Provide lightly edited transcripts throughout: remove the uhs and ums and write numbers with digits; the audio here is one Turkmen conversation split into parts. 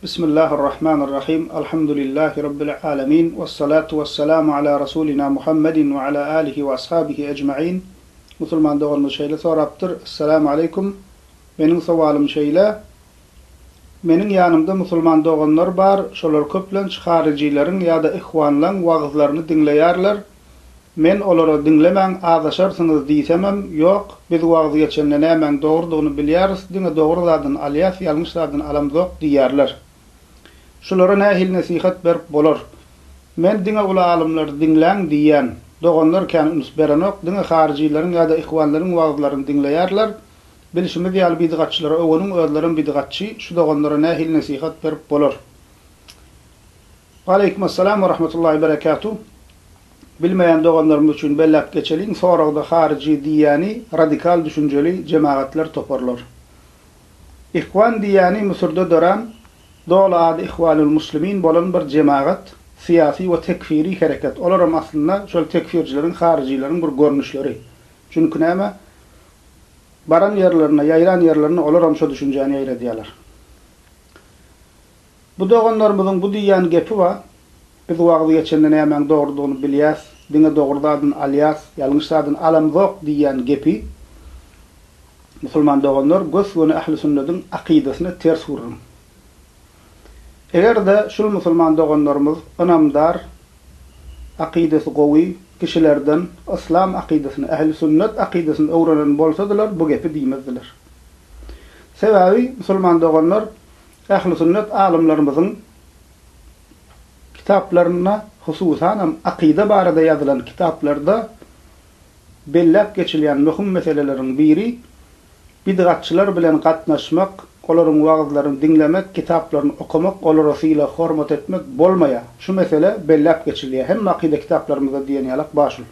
Bismillahir-Rahmanir Rahim. Alhamdulillahi Rabbil alemin. Wes-salatu wes-selamu ala Rasulina Muhammedin we ala alihi we ashabihi ecmaîn. Musulman doganymyz şeýle sorapdyr, Esselamu aleýkum. Meniň sowalym şeýle, Meniň ýanymda musulman doganlar bar, şolar köplenç haryjylaryň ýa-da ihwanlaň wagyzlaryny diňleýärler. Men olara diňlemäň, azaşarsyňyz diýsemem, ýok, biz wagyz geçende nämäň dogrudygyny bilýäris, diňe dogry zadyny alýas, ýalňyş zadyny alamzok diýýärler. Şulara nähili nesihat berip bolar? Men diňe uly alymlary diňläň diýýän. Doganlar kän üns berenok, diňe haryjylaryň ýa-da ihwanlaryň wagyzlaryny diňleýärler. Bilşimiz ýaly bidgatçylara öweniň özlerem bidgatçy, şu doganlara nähili nesihat berip bolar? Waleýkim essalam we rahmetullahi berekatuh. Bilmeýän doganlarymyz üçin belläp geçeliň, soragda haryjy diýýäni radikal düşünjeli jemagatlar, toparlar. Ihwan diýýäni Müsürde dörän, doly ady Ihwanul Muslimin bolan bir jemagat, syýasy we tekfiri hereket. Olaram aslynda şol tekfirçileriň, haryjylaryň bir görnüşleri. Çünki näme? Baran ýerlerinde, ýaýran ýerlerinde olaram şo düşünjäni ýaýradýarlar. Bu doganlarymyzyň bu diýýän gepi bar, Biz wagyz geçende nämäň dogrudygyny bilýäs, diňe dogry zadyny alýas, ýalňyş zadyny alamzok diýýän gepi, musulman doganlar, gös-göni ähli-sünnediň akydasyna ters gürrüň. Eger-de şul musulman doganlarymyz ynamdar, akydasy gowy kişilerden yslam akydasyny, ähli-sünnet akydasyny öwrenen bolsadylar, bu gepi diýmezdiler. Sebäbi, musulman doganlar, Ähli-sünnet alymlarymyzyň kitaplarynda, hususanam akyda barada ýazylan kitaplarda belläp geçilýän möhüm meseleleriň biri bidgatçylar bilen gatnaşmak, olaryň wagyzlaryny diňlemek, kitaplaryny okamak, olara sylag-hormat etmek bolmaýar. Şu mesele belläp geçilýär. Hemme akyda kitaplarymyzda diýen ýalak bar şul.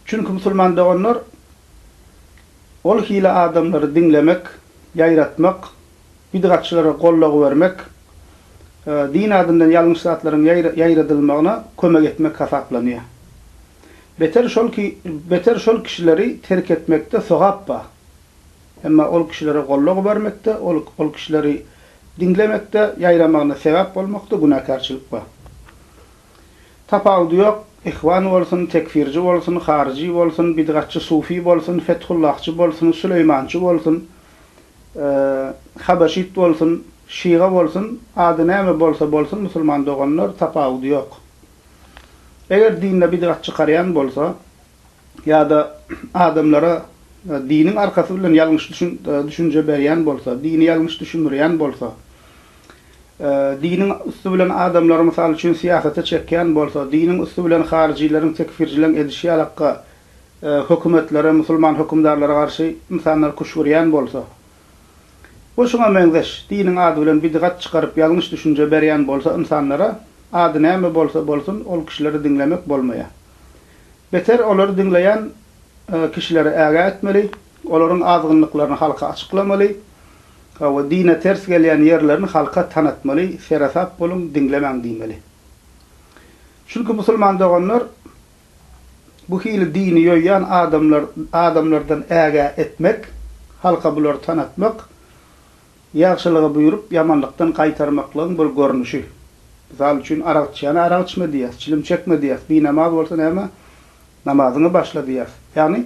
Çünki musulman doganlar Ol hili adamlary diňlemek, ýaýratmak, bidgatçylara goldaw bermek, din adyndan ýalňyş zatlaryň ýaýradylmagyna kömek etmek hasaplanýar. Beter şol beter şol kişileri terk etmekde sogap bar. Emma ol kişilere goldaw bermekde, ol ol kişileri diňlemekde, ýaýramagyna sebäp bolmakda günäkärçilik bar. Tapawudy ýok, ihwan bolsun, tekfirci bolsun, haryjy bolsun, bidgatçy sufi bolsun, fethullahçy bolsun, süleýmançy bolsun, habaşit bolsun, şiga bolsun, ady näme bolsa bolsun musulman doganlar tapawudy ýok. Eger dinde bidgat çykarýan bolsa ýa-da adamlara diniň arkasy bilen ýalňyş düşünje berýän bolsa, dini ýalňyş düşündirýän bolsa, Diniň üsti bilen adamlary mysal üçin syýasata çekýän bolsa, diniň üsti bilen haryjylaryň, tekfirçileriň edişi ýalakka hökümetlere, musulman hökümdarlara garşy ynsanlary küşgürýän bolsa we şuňa meňzeş diniň ady bilen bidgat çykaryp ýalňyş düşünje berýän bolsa ynsanlara, ady näme bolsa bolsun ol kişileri diňlemek bolmaýar. Beter olary diňleýän kişileri ägä etmeli, olaryň azgynlyklaryny halka açyklamaly, Hawa, dine ters gelýän ýerlerini halka tanatmaly, seresap boluň, diňlemäň diýmeli. Çünki musulman doganlar bu hili dini ýoýýan adamlar adamlardan ägä etmek, halka bulary tanatmak, ýagşylyga buýrup, ýamanlykdan gaýtarmaklygyň bir görnüşi. Mysal üçin, arak içýäne arak içme diýýäs, çilim çekme diýýäs, binamaz bolsa näme, namazyňy başla diýýäs. Ýagny,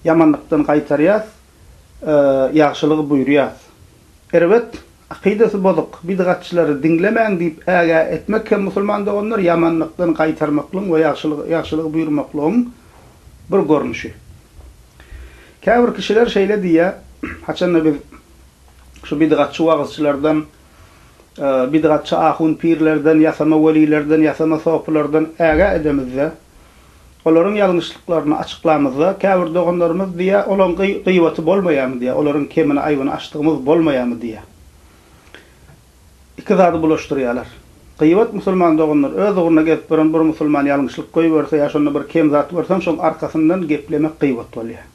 ýamanlykdan gaýtarýas, ýagşylygy buýurýas. Erbet, akydasy bozuk bidgatçylary diňlemäň diýip ägä etmek hem musulman doganlar ýamanlykdan gaýtarmaklygyň we ýagşylygy buýurmaklygyň bir görnüşi. Käbir kişiler şeýle diýýär, haçanda biz şu bidgatçy wagyzçylardan, bidgatçy ahun-pirlerden, ýasama welilerden, ýasama sopylardan ägä edemizde, Olaryň ýalňyşlyklaryny açyklamyzda, käbir doganlarymyz diýýär, olaň gyýbaty bolmaýarmy diýýär, olaryň kemini, aýbyny açdygymyz bolmaýarmy diýýär. Iki zady bulaşdyrýarlar. Gyýbat musulman doganlar, öz ugruna gezip ýören bir musulman ýalňyşlyk goýberse ýa şonda bir kem zat görseň, şoň arkasyndan geplemek gyýbat bolýar.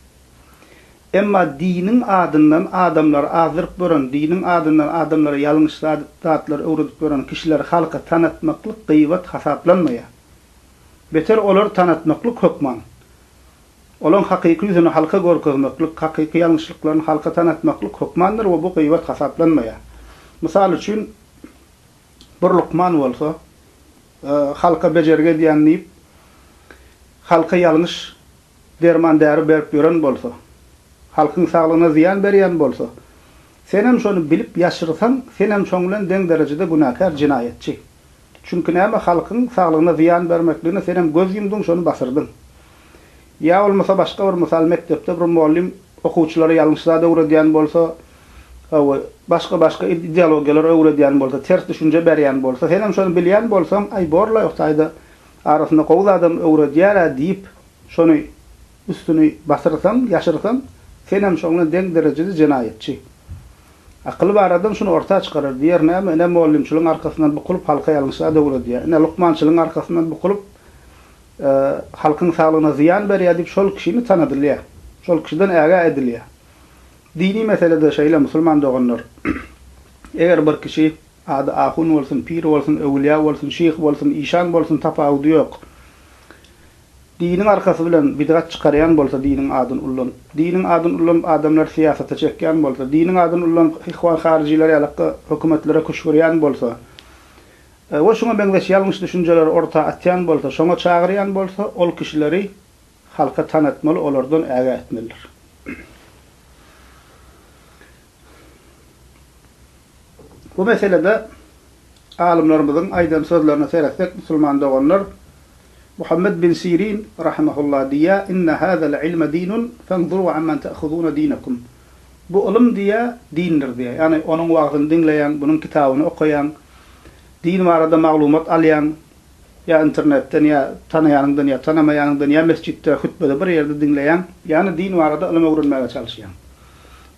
Emma diniň adyndan adamlary azdyryp ýören, diniň adyndan adamlara ýalňyş zatlary öwredip ýören kişileri halka tanatmaklyk gyýbat hasaplanmaýar. Beter olary tanatmaklyk hökman. Olaň hakyky ýüzüni halka görkezmeklik, hakyky ýalňyşlyklaryny halka tanatmaklyk hökmandyr we bu gyýbat hasaplanmaýar. Mysal üçin, bir lukman bolsa, halka bejergi edýän diýip, halka ýalňyş derman-däri berip ýören bolsa, halkyň saglygyna zyýan berýän bolsa, senem şony bilip ýaşyrsaň, senem şoň bilen deň derejede günäkär jenaýatçy. Çünki näme halkyň saglygyna zyýan bermekligine senem göz ýumduň şony basyrdyň. Ýa bolmasa başga bir mysal mekdepde bir mugallym okuwçylara ýalňyş zat öwredýän bolsa, hawa, başga başga ideologiýalar öwredýän bolsa, ters düşünje berýän bolsa, senem şony bilýän bolsaň, aý borlaý o taýda arasynda gowy zadam öwredýär-ä diýip şony üstüni basyrsaň, ýaşyrsaň, senem şoň bilen deň derejede jenaýatçy. Akyly bar adam şuny orta çykarar, diýer näme, ine mugallymçylygyň arkasyndan bukulyp halka ýalňyş zat öwredýär, ine lukmançylygyň arkasyndan bukulyp halkyň saglygyna zyýan berýär diýip şol kişini tanadylýar. Şol kişiden ägä edilýär. Dini meselede şeýle musulman doganlar. Eger bir kişi ady ahun bolsun, pir bolsun, öwülýä bolsun, şyh bolsun, işan bolsun tapawudy ýok. Diniň arkasy bilen bidgat çykarýan bolsa diniň adyny ullanyp, diniň adyny ullanyp adamlary syýasata çekýän bolsa, diniň adyny ullanyp ihwan haryjylar ýalakga hökümetlere küşgürýän bolsa we şuňa meňzeş ýalňyş düşünjeleri orta atýan bolsa, şoňa çagyrýan bolsa ol kişileri halka tanatmaly olardan ägä etmelidir. Bu meselede alymlarymyzyň aýdan sözlerine seretsek musulman doganlar, Muhammed bin Sirin, rahimehullah, diýýär, Inne hazel ilme dinun, fenzuru ammen te'huzune dinekum. Bu ylym diýýär, dindir diýýär. Ýagny onuň wagzyny diňleýäň, bunuň kitabyny okaýaň, din barada maglumat alýaň, ýa internetden, ýa tanaýanyňdan, ýa tanamaýanyňdan, ýa mesjitde, hutbede bir ýerde diňleýäň, ýagny din barada ylym öwrenmäge çalyşýaň.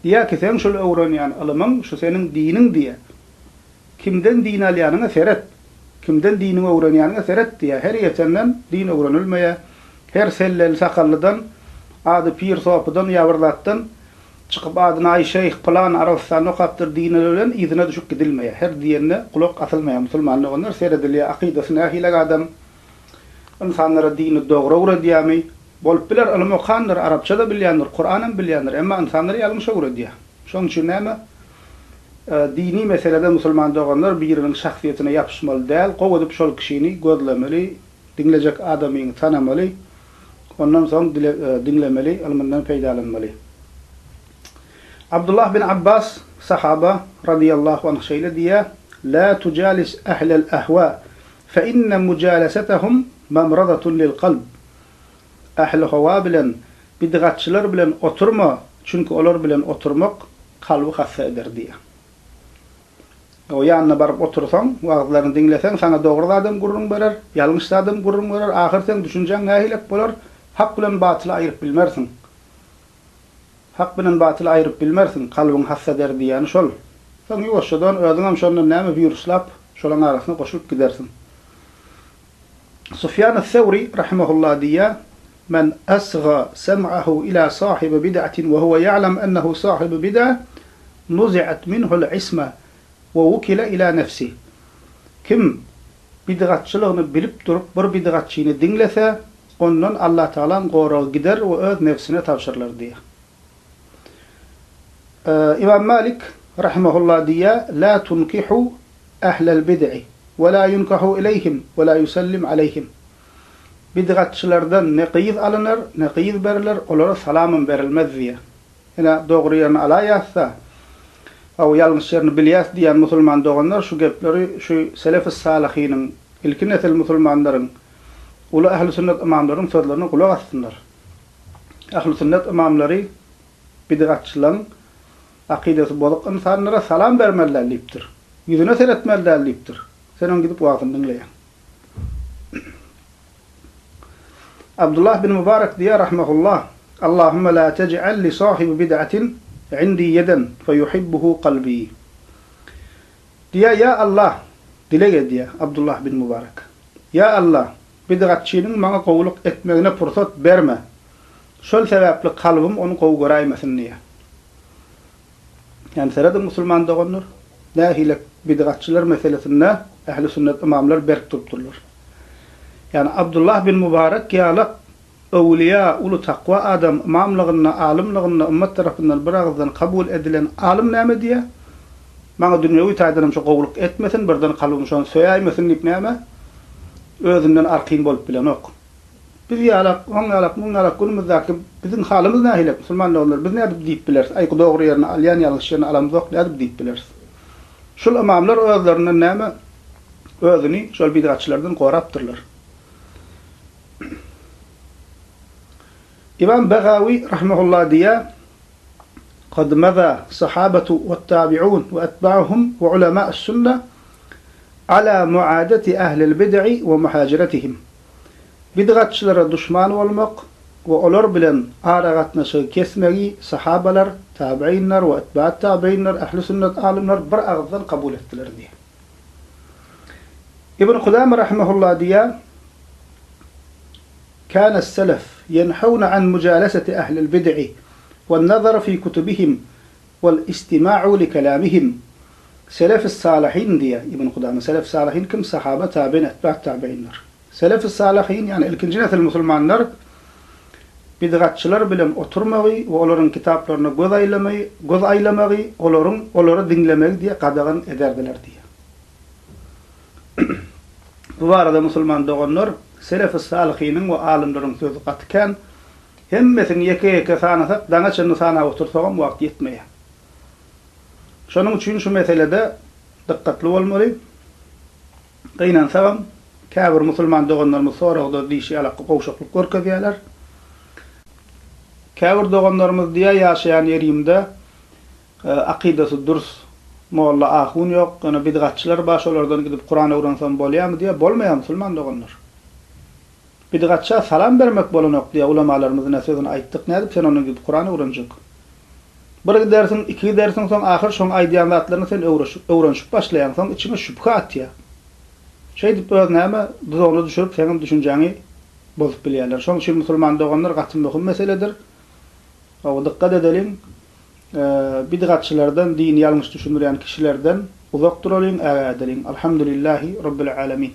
Diýýär ki, seň şul öwrenýän ylymyň, şu seniň diniň diýýär. Kimden din alýanyňa seret. Kimden diniňi öwrenýäniňe seret diýýär. Her ýetenden din öwrenilmeýär. Her selleli sakallydan, ady pir sopydan ýa bir zatdan çykyp adyny aý şeýh pylan Arabystanda okapdyr diýenler bilen yzyna düşüp gidilmeýär. Her diýenine gulak asylmaýar. Musulman doganlar seredilýär akydasy nähilek adam ynsanlara dini dogry öwredýärmi? Bolup biler ylym okandyr, arapça-da bilýändir, Kuranam bilýändir, emma ynsanlara ýalňyş öwredýär. Şonuň üçin näme? Dini meselede musulman doganlar biriniň şahsyýetine ýapyşmaly däl, gowy edip şol kişini gözlemeli, diňlejek adamyňy tanamaly, ondan soň diňlemeli, ylmyndan peýdalanmaly. Abdullah bin Abbas, sahaba, radyýallahu anh şeýle diýýär, La tujalis ahlel ahwa, fe inne mujalesetehum memradatun lil kalb. Ähli howa bilen, bidgatçylar bilen oturma, çünki olar bilen oturmak kalby hassa eder diýýär. O ýanyna baryp otursaň, wagyzlaryny diňleseň, saňa dogry zadam gürrüň berer, ýalňyş zadam gürrüň berer, ahyr seň düşünjäň nähilek bolar, hak bilen batyly aýryp bilmersiň. Hak bilen batyly aýryp bilmersiň, kalbyň hassa eder diýýäni şol. Soň ýuwaşjadan özüňem şondan näme wiruslap, şolaň arasyna goşulyp gidersiň. Sufýan as-Sewri rahimehullah diýýär, Men asga sem'ahu ila sahibi bid'atin we huwe ýa'lem ennehu sahibu bid'a, nuzi'at minhu'l isma we wukile ila nefsih. Kim bidgatçylygyny bilip durup bir bidgatçyny diňlese, ondan Allatagalaň goragy gider we öz nebsine tabşyrylar diýýär. Imam Malik rahimehullah diýýär, La tunkihu ahlel bid'i we la yunkahu ileýhim we la ýusellim aleýhim. Bidgatçylardan ne gyz alynar, ne gyz beriler, olara salamam berilmez diýýär. Ine, dogry ýerini alaýas-da, hawa, ýalňyş ýerini bilýäs diýýän musulman doganlar şu gepleri şu selefis-salyhynyň, ilki nesil musulmanlaryň, uly ähli-sünnet ymamlaryň sözlerine gulak assynlar. Ähli-sünnet ymamlary bidgatçylaryň akydasy bozuk ynsanlara salam bermeli däl diýipdir. Ýüzüne seretmeli däl diýipdir. Sen oň gidip wagzyny diňleýäň. Abdullah bin Mubarek diýýär rahmehullah, Allahümme la tej'al li sahibi bid'atin indi ýeden feýuhibbuhu kalbi. Diýýär, Ýa Allah, dileg edýär Abdullah bin Mubarek. Ýa Allah, bidgatçynyň maňa gowulyk etmegine pursat berme. Şol sebäpli kalbym ony gowy göräýmesin diýýär. Ýani serediň musulman doganlar, nähili bidgatçylar meselesinde ähli sünnet ymamlar berk durupdyrlar. Ýani Abdullah bin Mubarek ýalak öwliýa, uly takwa adam, ymamlygynda, alymlygynda ymmat tarapyndan bir agyzdan kabul edilen alym näme diýýär? Maňa dünýewi taýdanam şu gowulyk etmesin, birden kalbym şony söýäýmesin diýip näme, özünden arkaýyn bolup bilenok. Biz ýalak, oň ýalak, muň ýalak günümizdäki biziň halymyz nähilek, musulman doganlar, biz nädip diýip bileris, aý dogry ýerini alýan, ýalňyş ýerini alamzok, nädip diýip bileris? Şul ymamlar özlerinden näme, özüni şol bidgatçylardan gorapdyrlar. Ymam Begawi rahimehullah diýýär, Kad maza sahabatu wat-tabi'un we etba'uhum we ulema'us-sunne ala muadati ahlil bid'i we muhajiretihim. Bidgatçylara duşman bolmak we olar bilen aragatnaşygy kesmegi sahabalar, tabiinler we etba'ut tabiinler, ähli sünnet alymlar bir agyzdan kabul etdiler diýýär. Ibn Kudame rahimehullah diýýär, Kâne's-selef ýenhewne an mujaleseti ehlil bid'i we'n-nazar fi kutubihim we'l-istima'u li-kelamihim. Selef-i-salyhyn diýýär Ibn Kudame. Selef-i-salyhyn kim? Sahaba, tabiin, etba'ut tabiinler. Selef-i-salyhyn, ýagny ilkinji nesil musulmanlar bidgatçylar bilen oturmagy we olaryň kitaplaryna göz aýlamagy, göz aýlamagy, olaryň olary diňlemegi diýýär gadagan ederdiler diýýär. Bu barada musulman doganlar, selef-i-salyhynyň we alymlaryň sözi gaty kän. Hemmesini ýeke-ýeke sanasak, daňa çenli sanap otursagam wagt ýetmeýär. Şonuň üçin şu meselede dykgatly bolmaly. Gynansagam, käbir musulman doganlarymyz soragda diýşi ýalakgy gowşaklyk görkezýärler. Käbir doganlarymyz diýýär, ýaşaýan ýerimde Akydasy dürs molla ahun ýok, ýöne bidgatçylar bar şolardan gidip kuran öwrensem bolýamy diýýär, bolmaýar musulman doganlar. Bidgatça salam bermek bolanok diýýär ulamalarymyz ine sözüni aýtdyk nädip sen ondan gidip kuran öwrenjek. Bir gidersiň iki gidersiň soň ahyr şoň aýdýan zatlaryny sen öwrenşip başlaýaň soň içiňe şübhe atýar. Şeýdip öz näme duzagyna düşürip seňem düşünjäňi bozup bilýärler. Şoň üçin musulman doganlar gaty möhüm meseledir. Hawa dykgat edeliň. Bidgatçylardan, dini ýalňyş düşündirýän kişilerden uzak duralyň, ägä edeliň. Alhamdulillahi Rabbil Alemin.